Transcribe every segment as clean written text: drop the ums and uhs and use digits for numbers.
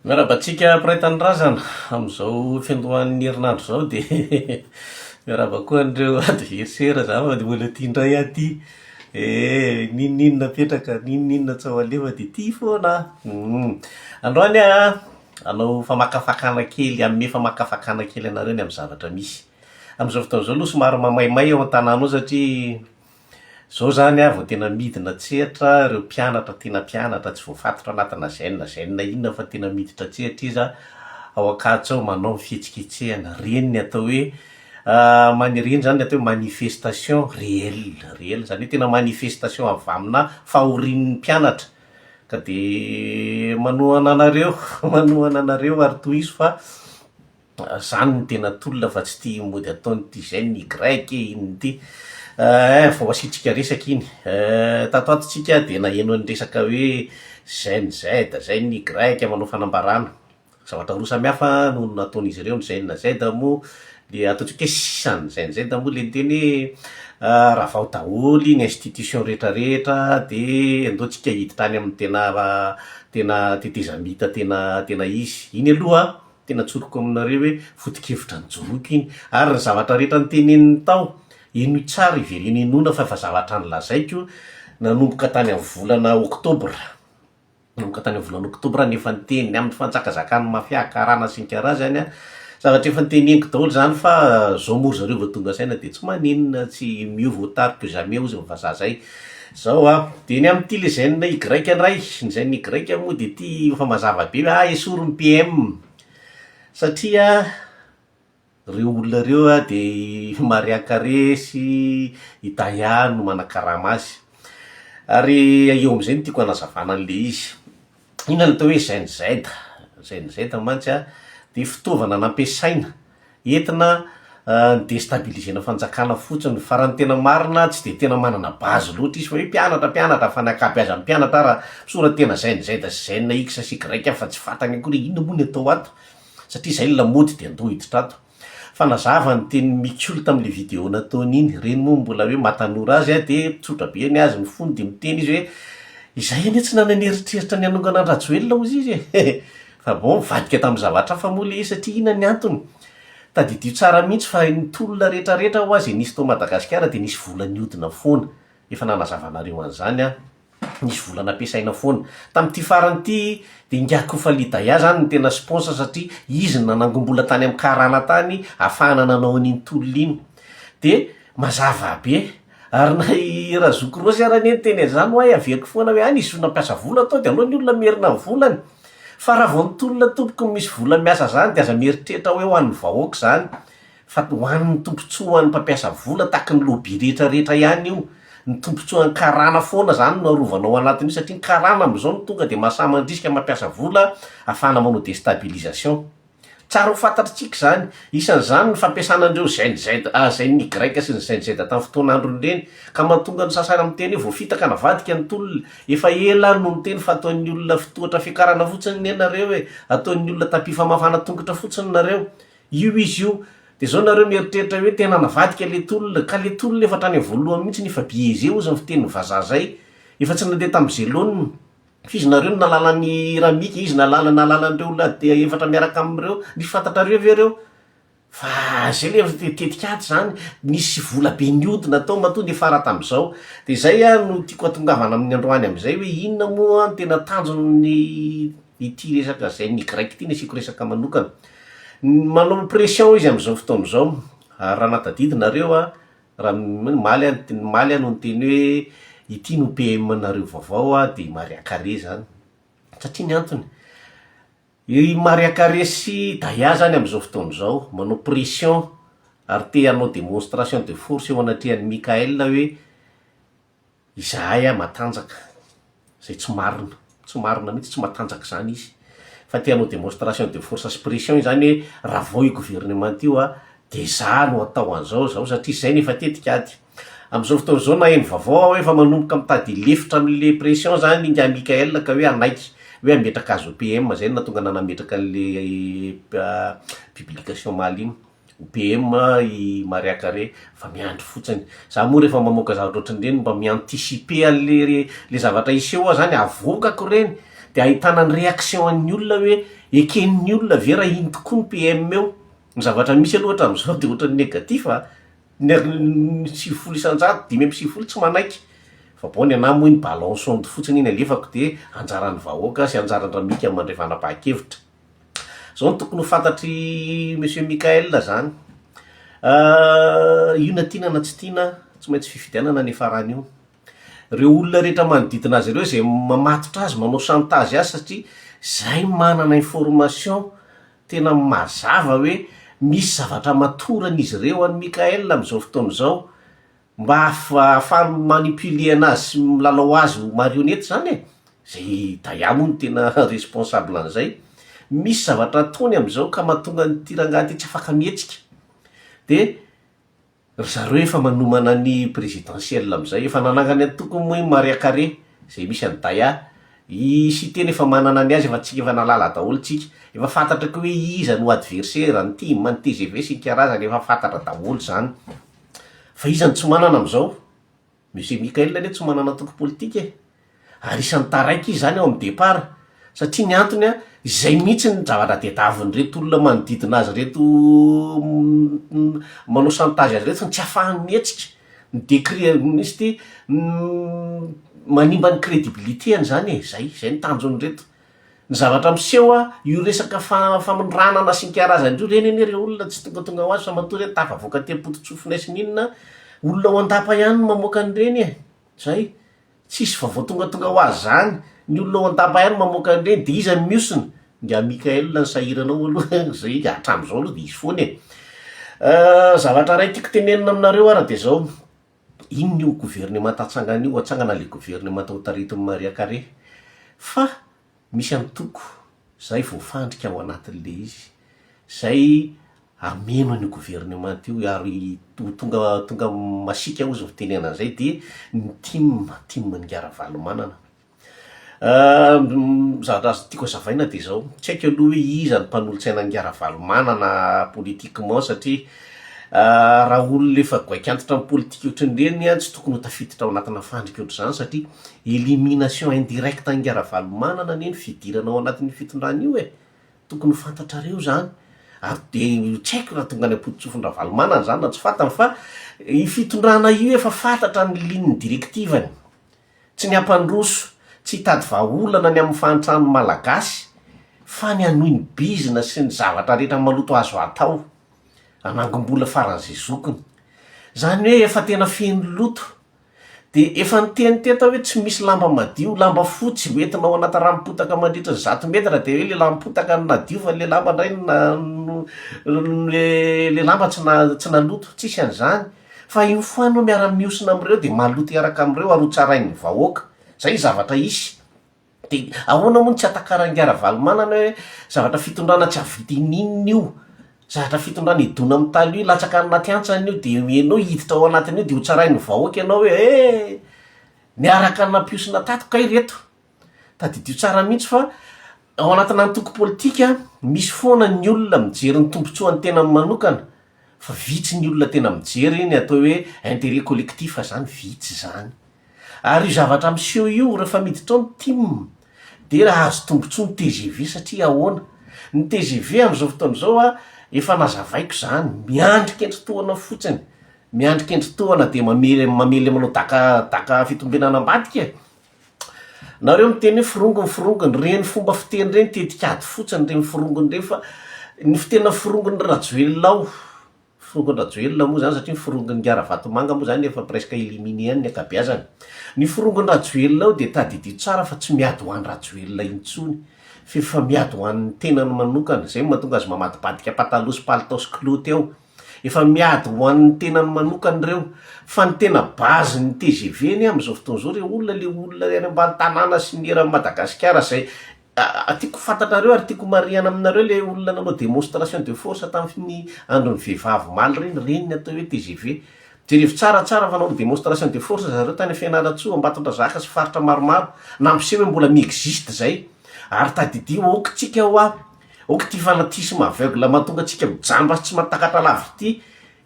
Miarahaba antsika mpiray tanindrazana amin'izao fiandohan'ny herinandro izao dia miarahaba koa an'ireo adversaire za fa dia mbola tia indray aho ity. Eh, n'inon'inona apetraka, n'inon'inona tsy ao alefa dia tia foana aho. Androany aho an, hanao famakafakana kely, hanome famakafakana kely anareo ny amin'ny zavatra misy. Amin'izao fotoana izao aloha somary mamaimay ao an-tanàna ao satria Zao zany ah vao tena midina an-tsehatra ireo mpianatra tena mpianatra tsy voafatotra anatina gène na gène inona fa tena miditra an-tsehatra izy ao Ankatso ao manao ny fihetsiketsehana, ireny ny atao hoe mani- ireny zany ny atao hoe manifestation réelle, réelle zany hoe tena manifestation avy amina fahorian'ny mpianatra ka de manohana anareo manohana anareo ary tohizo fa Zany no tena tolona fa tsy ty mody ataon'ity gène Y e inona ity eh vao asiantsika resaka iny tato ato tsika dia naheno an'ny resaka hoe gène Z, gène Y manao fanambarana, zavatra roa samy hafa no nataon'izy ireo, ny gène Z moa le ataontsika hoe sisan'ny gène Z moa le niteny hoe ravao daholo ny institution rehetra rehetra de andao tsika hiditra any amin'ny tena tena tetezamita tena tena izy, iny aloha Tena tsoriko aminareo hoe foto-kevitra nijoroako iny, ary ny zavatra rehetra noteneniny tao, henoy tsara, ivereno henoina fa efa zavatra nolazaiko nanomboka tany amin'ny volana oktobra, nanomboka tany amin'ny volana oktobra aho no efa niteny ny amin'ny fanjakazakan'ny mafia, karana sy ny karazany an, zavatra efa noteneniko daholo izany fa zao moa ry zareo vao tonga saina dia tsy maninona, tsy mieux vaut tard que jamais hozy ny vazaha zay. Zao an, dia ny amin'ity le gène Y indray, ny gène Y moa dia ity efa mazava be hoe ah esory ny PM satria reo olona reo an dia i Maria Carré sy i Daya no manakarama azy. Ary eo amin'izay no tiako hanazavana an'le izy. Inona no atao hoe gène Z? Gène Z mantsy an dia fitaovana nampiasaina entina ni-destabiliser-na fanjakana fotsiny fa raha ny tena marina tsy dia tena manana base loatra izy fa hoe mpianatra mpianatra fa ny ankabeazan'ny mpianatra ara misora-tena zen Z sy zen X sy Y fa tsy fantany akory hoe inona moa ny atao ato satria izay ny lamaody dia andao hiditra ato. Fa nazava ny tenin'i Mikolo tamin'ilay video nataony iny, ireny moa mbola hoe maha tanora azy dia tsotra be ny azy ny fony dia miteny izy hoe izay anie tsy nanana eritreritra ny hanongana an-dRajoelina hozy izy e! Fa bon, nivadika tamin'ny zavatra hafa moa ilay izy satria inona ny antony? Tadidio tsara mihitsy fa ny tolona rehetra rehetra hoa izay nisy tao Madagasikara dia nisy vola nihodina foana. Efa nanazava anareo an'izany aho. Nisy vola nampiasaina foana. Tamin'ity farany ity dia ingahy Kofali Daya izany no tena sponsor satria izy no nanangom-bola tany amin'ny karana tany ahafahana nanao an'iny tolona iny. Dia mazava be. Ary na i Razoky Rossy ara anie niteny an'izany hoa e, averiko foana hoe any izy nampiasa vola tao dia aleo ny olona merina ny volany. Fa raha vao ny tolona tompoko no misy vola miasa zany dia aza mieritreritra hoe ho an'ny vahoaka izany fa ho an'ny tombotsoan'ny mpampiasa vola tahaky ny lobby rehetra rehetra ihany io. Ny tombotsoan'ny karana foana zany no arovana ao anatin'io satria ny karana amin'izao no tonga dia mahasahy mandrisika mampiasa vola ahafahana manao destabilisation. Tsara ho fantatritsika izany. Isan'izany ny fampiasana an'ireo gène Z, ah, gène Y sy ny gène Z tamin'ny fotoan'androny ireny, ka mahatonga ny sasany miteny hoe voafitaka navadika ny tolona. Efa ela aho no niteny fa ataon'ny olona fitohatra fiakarana fotsiny ne nareo e! Ataon'ny olona tapis famafana tongotra fotsiny nareo. Io izy io. Dia izao nareo mieritreritra hoe tena navadika le tolona, ka le tolona efa hatrany amin'ny voalohany mihitsy no efa biaisé hozy ny fitenin'ny vazaha zay. Efa tsy nandeha tamin'ny ze laoniny. F'izy nareo no nahalala an'i Ramika, izy nahalala nahalala an'ireo olona dia efatra miaraka aminy ireo, misy fantatrareo ve ireo? Fa zay le tetikady zany, nisy vola be nihodina tao matoa niafara tamin'izao. De zay ah no tiako hatongavana amin'ny androany amin'izay hoe inona moa no tena tanjon'ny ity resaka zay ny Y ity no asiako resaka manokana. Manao pression izy amin'izao fotoana izao, ary raha nahatadidy nareo ah, Raha omaly aho omaly aho no niteny hoe ity no PM nareo vaovao a, dia i Maria Carré zany. Satria ny antony, i Maria Carré sy Daya zany amin'izao fotoana izao manao pression ary te hanao démonstration de force eo anatrehan'i Mickaël hoe Izahay ah matanjaka, izay tsy marina, tsy marina mihitsy, tsy matanjaka izany izy, fa te hanao démonstration de force sy pression izany hoe ravao io gouvernement io ah, de za no atao an'izao zao satria izay no efa tetik'ady. Amin'izao fotoana izao naheno vaovao aho hoe efa manomboka mitady hilefitra amin'le pression izany ingahy Mickaël ka hoe hanaiky hoe hametraka azy ho PM, izay no nahatonga anah nametraka an'le publication omaly iny. Ho PM i Maria Carré fa miandry fotsiny. Za moa rehefa mamoaka zavatra ohatran'ireny mba mi-anticiper an'le le zavatra hiseho aho zany, avoakako ireny. De ahitana ny réaction an'ny olona hoe eken'ny olona ve raha iny tokoa ny PM eo. Ny zavatra misy aloha hatramin'izao de ohatran'ny négatif a, ny 90%, 95 tsy manaiky. Fa bon ny anahy moa iny ballon sonde fotsiny iny alefako de anjaran'ny vahoaka sy anjaran-dRamika mandray fanapahan-kevitra. Zao no tokony ho fantatr'i monsieur Mickaël zany, io na tiana na tsy tiana tsy maintsy fifidianana ny hiafaran'io. Reo olona rehetra manodidina azy ireo zay mamatotra azy, manao chantage azy satria zay manana information tena mazava hoe misy zavatra amatoran'izy ireo an'i Mickaël am'zao fotoana izao mba ahafahany mi-manipuler anazy sy milalao azy ho marionnette zany e, zay Daya moa no tena responsable an'izay, misy zavatra ataony am'zao ka mahatonga an'ity rangahy ty tsy afaka mihetsika, de ry zareo efa manomana ny présidentielle am'zay, efa nanangana ny antokony moa i Maria Carré zay misy an'i Daya, i Siteny efa manana ny azy efa tsika efa nahalala daholo tsika, efa fantatra koa hoe iza no adversaire, ny tim, ny tgv sy ny karazany efa fantatra daholo zany. Fa iza no tsy manana am'zao? Monsieur Mickaël anie tsy manana antoko politika e! Ary isan'ny taraiky izy zany ao amin'ny départ, satria ny antony an, izay mihitsy ny zavatra tadiavin'ireto olona manodidina azy ireto manao chantage azy ireto, tsy ahafahany mihetsika, mi-decre- misy ity manimba ny crédibilité-ny zany e, zay, zay ny tanjon'ireto. Ny zavatra miseho a, io resaka famindranana sy ny karazany io, reny anie re olona tsy tongatonga ho azy fa matoa re tafavoaka aty am-poto-tsofinay sy ny inona, olona ao an-dapa ihany no mamoaka an'ireny e, zay, tsisy vaovao tongatonga ho azy zany, ny olona ao an-dapa ihany no mamoaka an'ireny, de iza no mihosina? Ingahy Mickaël no sahirana ao aloha, zay hatram'izao aloha de izy foana e. Zavatra iray tiako tenenina aminareo ara de zao, inona io governemanta atsangana io, atsangana le governemanta ho taritin'i Maria Carré, fa misy antoko zay voafandrika ao anatin'le izy, zay hameno an'io governemanta io ary ho tonga tonga masiaka hozy ny fitenenana an'izay de ny tim, tim an'i Ravalomanana. Ny zavatra azo tiako hazavaina de zao, tsy haiko aloha hoe iza ny mpanolotsaina an'i Ravalomanana politiquement satria raha olona efa goaik'antitra amin'ny politika ohatran'ireny an, tsy tokony ho tafiditra ao anatina fandrika ohatr'izany satria élimination indirecte an'i Ravalomanana anie ny fidirana ao anatin'io fitondrana io e! Tokony ho fantatrareo izany ary de tsy haiko raha tonga any am-poto-tsofin-dRavalomanana izany na tsy fantany fa io fitondrana io efa fantatra ny ligne directive-ny. Tsy ny hampandroso, tsy hitady vahaolana ny amin'ny fahantran'ny Malagasy fa ny hanohy ny bizina sy ny zavatra rehetra maloto azo atao, hanangom-bola faran'izay zokiny. Izany hoe efa tena feno loto. Dia efa niteny teto aho hoe tsy misy lamba madio, lamba fotsy hoentina ao anaty ranom-potaka mandritra ny 100 metatra dia hoe le ranom-potaka no nadio fa le lamba indray no na le lamba tsy na- tsy naloto, tsisy an'izany. Fa io foana no miara-mihosina amin'ireo dia maloto hiaraka amin'ireo ary ho tsarain'ny vahoaka. Zay ny zavatra hisy. Dia ahoana moa no tsy hatakaran'i Ravalomanana hoe zavatra fitondrana tsy hahavita ininona io, zavatra fitondrana hidona amin'ny tany io, hilatsaka any anaty hantsana io, dia ianao hiditra ao anatin'io dia ho tsarain'ny vahoaka ianao hoe eh! Niaraka nampihosina tato kay ireto. Tadidio tsara mihitsy fa ao anatina antoko politika misy foana ny olona mijery ny tombontsoan'ny tenany manokana fa vitsy ny olona tena mijery ny atao hoe intérêt collectif zany, vitsy zany. Ary io zavatra miseho io rehefa miditra ao ny tim dia ahazo tombontsoa ny tgv satria ahoana? Ny tgv amin'izao fotoana izao a, efa nazavaiko zany, miandry kendritohana fotsiny, miandry kendritohana dia mamely mamely manao daka daka fitombenana ambadika e. Nareo miteny hoe forongony forongony, reny fomba fiteny reny tetikady fotsiny reny forongony reny fa ny fitena forongony Rajoelina ao, forongony Rajoelina moa zany satria ny forongony Ingahy Ravatomanga moa zany efa presque éliminé any ny ankabeazany. Ny forongony Rajoelina ao dia tadidio tsara fa tsy miady ho an-dRajoelina intsony fa efa miady ho an'ny tenany manokana, zay no mahatonga azy mamadibadika pataloha sy palitao sy kilaoty ao. Efa miady ho an'ny tenany manokana ireo, fa ny tena base ny tgv anie amin'izao fotoana izao re olona le olona any ambany tanàna sy ny eran'i Madagasikara izay tiako ho fantatrareo ary tiako homarihana aminareo le olona nanao démonstration de force tamin'ny andron'ny vehivavy omaly ireny, ireny ny atao hoe tgv. Jerevo tsara tsara fa nanao démonstration de force zareo tany Fianarantsoa, Ambatondrazaka sy faritra maromaro, nampiseho hoe mbola mi-existe izay. Ary tadidio aoka tsika hoa Ok ity fanatisme aveugle mahatonga antsika ho jamba sy tsy mahatakatra lavitra ity,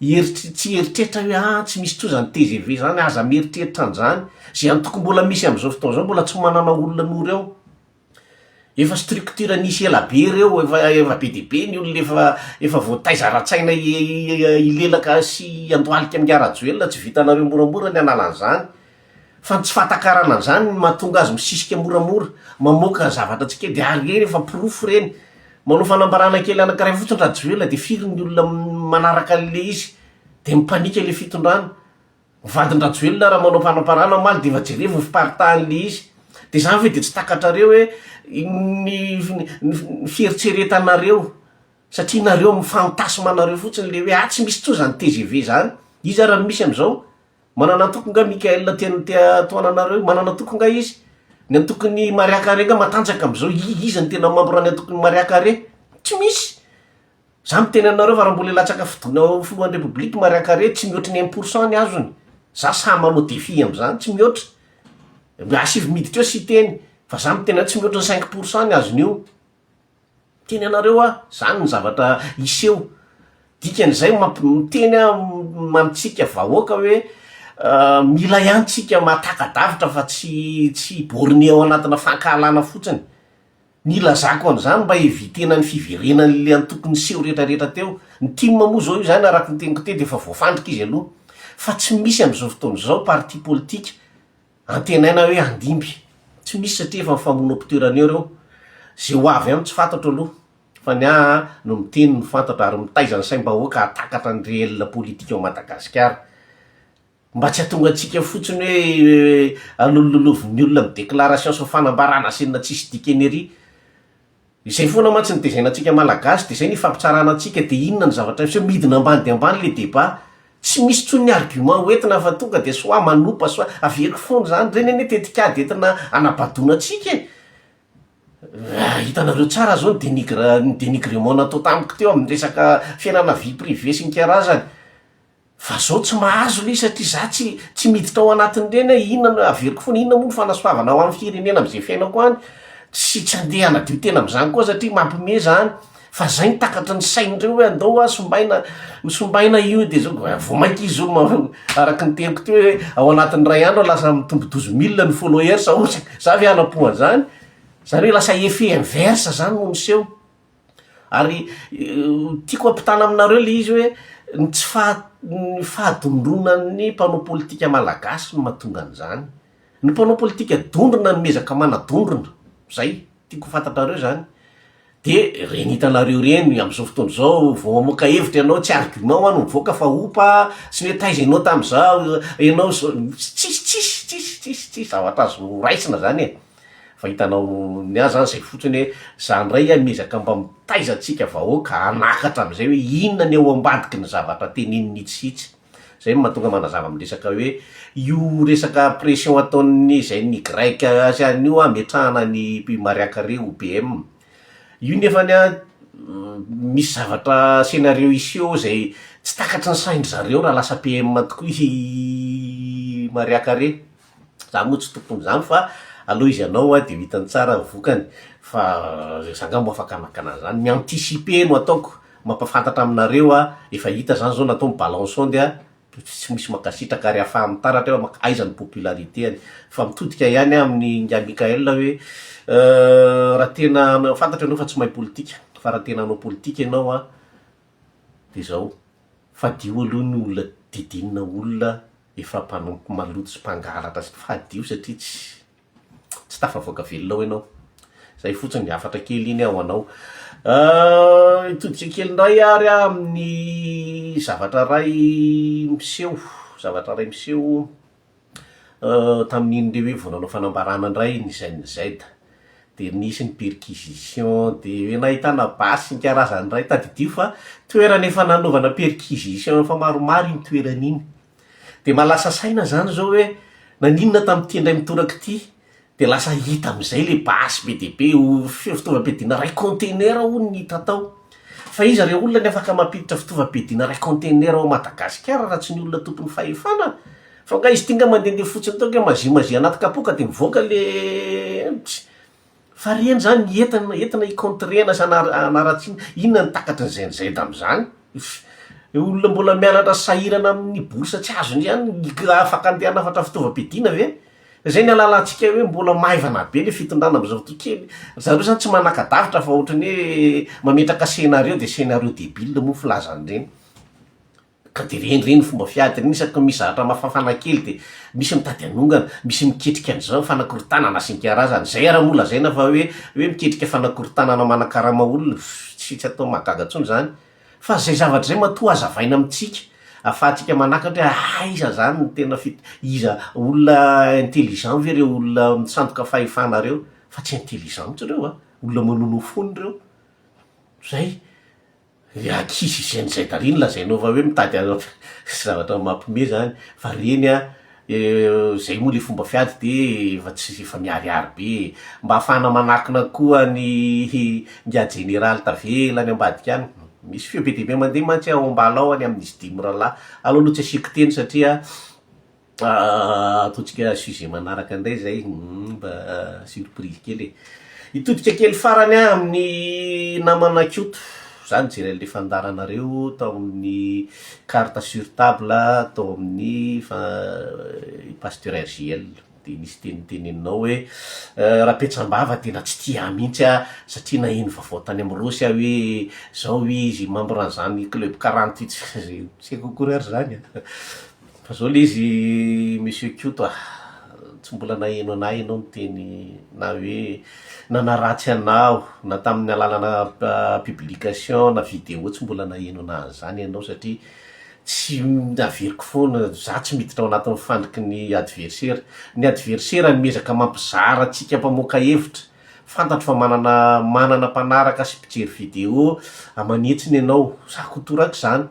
hieritr tsy hieritreritra hoe ah tsy misy intsony zany tgv zany, aza mieritreritra an'izany, ze antoko mbola misy am'zao fotoana zao mbola tsy manana olona noho ireo. Efa structure nisy ela be ireo, efa efa be dia be ny olona efa efa voataiza ara-tsaina hilelaka sy handohalika amin'ingahy Rajoelina, tsy vitanareo moramora ny hanala an'izany. Fa ny tsy fahatakarana an'izany no mahatonga azy misisika moramora, mamoaka zavatra tsy kely, ary ireny efa porofo ireny. Manao fanambarana kely anankiray fotsiny Rajoelina dia firy ny olona manaraka an'ilay izy, dia mi-panique ilay fitondrana. Ny vadin-dRajoelina raha manao fanamparana omaly dia efa jerevo ny fiparitahan'ilay izy. Dia izany ve dia tsy takatrareo hoe ny ny fieritreretanareo satria nareo mi-fantasme anareo fotsiny ilay hoe ah tsy misy intsony izany tgv izany. Iza ary no misy amin'izao? Manana antoko nga Mickaël tena te tohananareo io? Manana antoko nga izy? Ny antokon'i Maria Carré nga matanjaka amin'izao? Iza no tena membre ny antokon'i Maria Carré? Tsy misy! Za miteny aminareo fa raha mbola hilatsaka fidiana ho filohan'ny repoblika Maria Carré tsy mihoatry ny un pour cent ny azony. Za sahy manao défi am'zany, tsy mihoatra. Asivo miditra eo Siteny, fa za miteny anareo tsy mihoatry ny 5% ny azon'io. Miteny anareo aho, zany ny zavatra hiseho. Dikan'izay mamp- miteny aho amintsika vahoaka hoe mila ihany tsika mahataka-davitra fa tsy tsy borné ao anatina fankahalana fotsiny. Ny ilazako an'izany mba evitena ny fiverenan'le antoko niseho retraretra teo. Ny tim moa zao io zany araka ny teniko teo de efa voafandrika izy aloha. Fa tsy misy am'zao fotoana izao parti politika antenaina hoe handimby. Tsy misy satria efa mifamono am-pitoerana eo reo. Ze ho avy any tsy fantatro aloha. Fa ny ahy no miteny no fantatro ary mitaiza ny saim-bahoaka hahatakatra ny réel politique ao Madagasikara. Mba tsy hahatonga antsika fotsiny hoe alolololovin'ny olona amin'ny déclaration sy ny fanambarana sy inona tsisy dikany ery. Izay foana mantsy ny tezaina antsika Malagasy dia izay ny ifampitsarana antsika dia inona ny zavatra miseho, midina ambany dia ambany le débat. Tsy misy intsony ny argument ho entina fa tonga dia soit manopa soit averiko foana izany, ireny anie tetikady entina hanabadoana antsika e. Hitanareo tsara zao ny dénigre- ny dénigrement natao tamiko teo amin'ny resaka fiainana vie privée sy ny karazany. Fa zao tsy mahazo le izy satria za tsy tsy miditra ao anatin'ireny hoe inona no averiko foana, inona moa no fanasoavana ho an'ny firenena am'zay fiainako any, tsy tsy andeha hanadio tena am'zany koa satria mampime zany, fa zay no takatry ny sain'ireo hoe andao hoa sombaina ho sombaina io de zao, vao mainka izy zao ma- araky ny teniko teo hoe ao anatin'ny iray andro lasa mitombo douze mille ny followers ohatra, za ve hanam-po an'zany? Zany hoe lasa effet inverse zany no miseho. Ary tiako ampitana aminareo le izy hoe ny tsy faha- ny fahadondronan'ny mpanao politika malagasy no mahatonga an'izany. Ny mpanao politika dondrona no miezaka manadondrona, zay, tiako ho fantatrareo zany. De reny hitanareo reny am'zao fotoana zao vao mamoaka hevitra ianao tsy argument hoa no mivoaka fa opa sy ny hoe taiza ianao tam'zao, ianao zao, tsisy tsisy tsisy tsisy tsisy zavatra azo raisina zany e. Fa hitanao ny ahy zany zay fotsiny hoe za ndray ah miezaka mba mitaiza antsika vahoaka hanakatra amizay hoe inona ny ao ambadiky ny zavatra tenenin'itsy sy itsy. Zay no mahatonga manazava amin'ny resaka hoe io resaka pression ataon'ny zay ny Y sy an'io io hametrahana ny Maria Carré ho PM. Io nefany ah misy zavatra scenario hiseho zay tsy takatry ny sain-dry zareo raha lasa PM tokoa i Maria Carré. Za moa tsy tompon'izany fa aleo izy hanao a de ho hitany tsara ny vokany fa za angamba afaka hanakana an'izany, mi-anticiper no ataoko, mampafantatra aminareo a, efa hita zany zao natao ny balance onde a, tsy misy mankasitraka ary ahafaha mitaratra eo aiza ny popularité-ny, fa mitodika ihany aho amin'i ingahy Mickaël hoe raha tena, fantatro ianao fa tsy mahay politika, fa raha tena hanao politika ianao a de zao, fadio aloha ny olona didinina olona Efa mpanompo maloto sy mpangalatra sy fadio satria tsy tsy tafavoaka velona ao ianao. Zay fotsiny ny hafatra kely iny ho anao. Hitodika kely indray ary aho amin'ny zavatra iray miseho, zavatra iray miseho tamin'iny le hoe vao nanao fanambarana indray ny Gen Z. De nisy ny perquisition, de hoe nahitana basy sy ny karazany indray. Tadidio fa toerana efa nanaovana perquisition efa maromaro iny toerana iny. De mba lasa saina zany zao hoe naninona tamin'ity indray mitoraka ity de lasa hita am'zay le basy be dia be, ho fitaovam-piadiana iray container hono ny hita tao. Fa iza re olona ny afaka mampiditra fitaovam-piadiana iray container ao Madagasikara raha tsy ny olona tompon'ny fahefana? Fa nga izy ity nga mandehandeha fotsiny tao nga mazia-mazia anaty kapoaka de mivoaka le Fa reny zany ny entana entina hi-contrena sy hanaratsiana, inona ny takatry ny Gen Z am'zany? Olona mbola mianatra sahirana amin'ny bourse tsy azony ihany afaka andeha hanafatra fitaovam-piadiana ve? Zay ny alalantsika hoe mbola maivana be le fitondrana amzao fotoa kely, zareo zany tsy manaka-davitra fa ohatran'ny hoe mametraka scenario de scenario debile moa filaza an'ireny. Ka de reny reny fomba fiady reny isaky ny misy zavatra mafafana kely de misy mitady hanongana, misy miketrika an'izao fanakorontanana sy ny karazany, zay ara moa lazaina fa hoe hoe miketrika fanakorontanana manakarama olona, tsy tsy atao mahagaga intsony zany. Fa zay zavatra zay matoa hazavaina amintsika, ahafahantsika manakatra hoe aiza zany no tena fit- iza olona intelligent ve reo olona misandoka fahefana reo, fa tsy intelligent mihitsy reo a, olona manono foana reo, zay. Ry ankizy izay ny zay daholo lazainao fa hoe mitady hanao zavatra mampime zany fa reny a zay moa le fomba fiady de efa tsy efa miharihary be e, mba ahafahana manakona koa ny ingahy jeneraly tavela any ambadika any, misy feo be dia be mandeha mantsy ao ambala ao any amin'izy dimy rahalahy, aleo aloha tsy asiako teny satria Ataontsika sujet manaraka indray izay, mba surprise kely e. Hitodika kely farany aho amin'ny namana Koto, za nijery an'le fandaharanareo tao amin'ny carte sur table tao amin'ny pasteur RJL, de nisy teny noteneninao hoe Rapetsambava tena tsy tia ahy mihitsy aho satria naheno vaovao tany amin'ny Rossy aho hoe zao izy membre an'izany club 48 tsy haiko akory ary zany an. Fa zao le izy Monsieur Koto ah, tsy mbola naheno anah ianao niteny na hoe nanaratsy anao na tamin'ny alalana publication na video tsy mbola naheno anah an'izany ianao satria tsy averiko foana za tsy miditra ao anatin'ny fandriky ny adversaire, ny adversaire no miezaka mampizara antsika mpamoaka hevitra, fantatro fa manana manana mpanaraka sy mpijery video aman'hetsiny ianao, za koa toraka izany,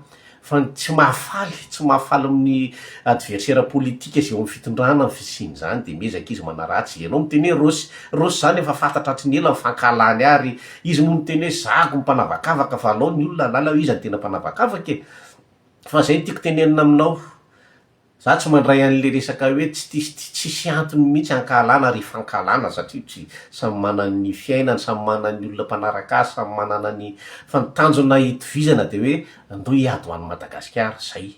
Fa ny tsy mahafaly, tsy mahafaly amin'ny adversaire politique izay eo amin'ny fitondrana ny fisian'izany dia miezaka izy manaratsy. Ianao miteny hoe Rossy, Rossy izany efa fantatra hatry ny ela ny fankahalany ary izy moa miteny hoe zako ny mpanavakavaka fa alao ny olona hahalala hoe iza no tena mpanavakavaka e! Fa izay no tiako tenenina aminao. Za tsy mandray an'le resaka hoe tsy tia sy tia, tsisy antony mihitsy hankahalana ary hifankahalana satria tsy samy manana ny fiainany, samy manana ny olona mpanaraka azy, samy manana ny, fa ny tanjona hitovizana de hoe andao hiady ho an'i Madagasikara, zay.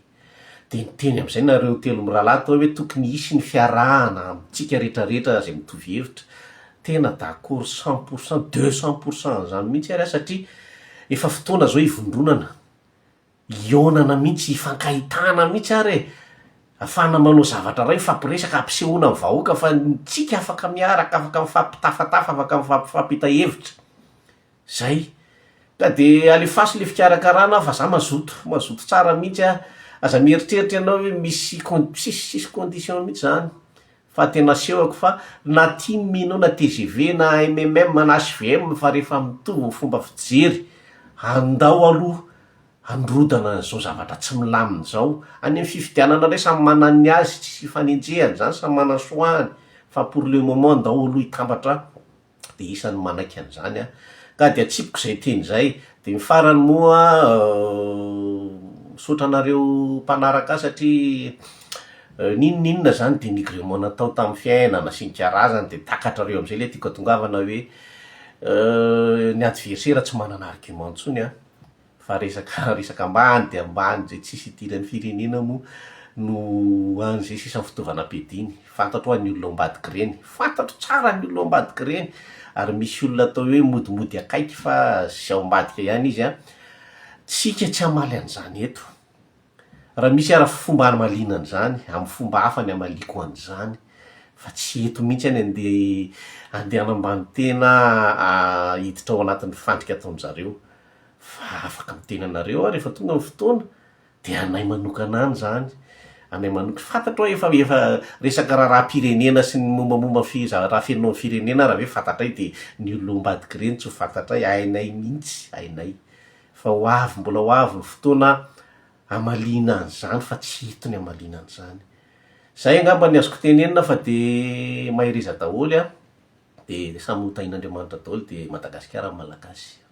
De niteny am'zay nareo telo mirahalahy tao hoe tokony hisy ny fiarahana amintsika retraretra zay mitovy hevitra, tena d'accord 100 pour cent, 200 pour cent an'zany mihitsy ary aho satria efa fotoana zao hivondronana, Hihaonana mihitsy, hifankahitana mihitsy ary e! Ahafahana manao zavatra iray, mifampiresaka, hampisehoana ny vahoaka fa tsika afaka miaraka, afaka mifampitafatafa, afaka mifampifampita hevitra. Zay. Ka de alefaso le fikarakarana fa za mazoto, mazoto tsara mihitsy aho. Aza mieritreritra ianao hoe misy con- tsisy tsisy condition mihitsy zany fa tena asehoko fa na tim ianao na tgv na mmm na hvm fa rehefa mitovy ny fomba fijery, andao aloha handrodana an'izao zavatra tsy milamina izao. Any amin'ny fifidianana indray samy manana ny azy, tsisy ifanenjehana izany, samy manana ny choix-ny, fa pour le moment ndao aloha hitambatra dia isan'ny manaiky an'izany aho. Ka dia atsipiko izay teny izay. Dia ny farany moa, misaotra anareo mpanaraka ahy satria n'inon'inona izany dénigrement natao tamin'ny fiainana sy ny karazany dia takatrareo amin'izay ilay tiako hatongavana hoe ny adversaire tsy manana argument intsony an. Fa resaka resaka ambany dia ambany izay tsisy idiran'ny firenena moa no any izay sisa ny fitaovana ampiadiany. Fantatro hoa ny olona ao ambadik'ireny. Fantatro tsara ny olona ao ambadik'ireny. Ary misy olona atao hoe modimody akaiky fa izay ao ambadika ihany izy an. Tsika tsy hamaly an'izany eto. Raha misy ara fomba hamaliana an'izany, amin'ny fomba hafa ny hamaliako an'izany. Fa tsy eto mihitsy any andeha andeha hanambany tena hiditra ao anatin'ny fandrika ataon-jareo. Fa afaka miteny anareo aho rehefa tonga ny fotoana, dia anay manokana any izany, anay manok-, fantatro hoe efa efa resaka raharaham-pirenena sy ny mombamomba ny fi- raha feno amin'ny firenena ary ve fantatray dia ny olona ao ambadik'ireny tsy ho fantatray, hainay mihitsy, hainay. Fa ho avy, mbola ho avy ny fotoana hamaliana an'izany fa tsy eto ny hamaliana an'izany. Izay angamba ny azoko tenenina fa dia mahereza daholo an! Dia samy ho tahin'Andriamanitra daholo dia Madagasikara ny Malagasy.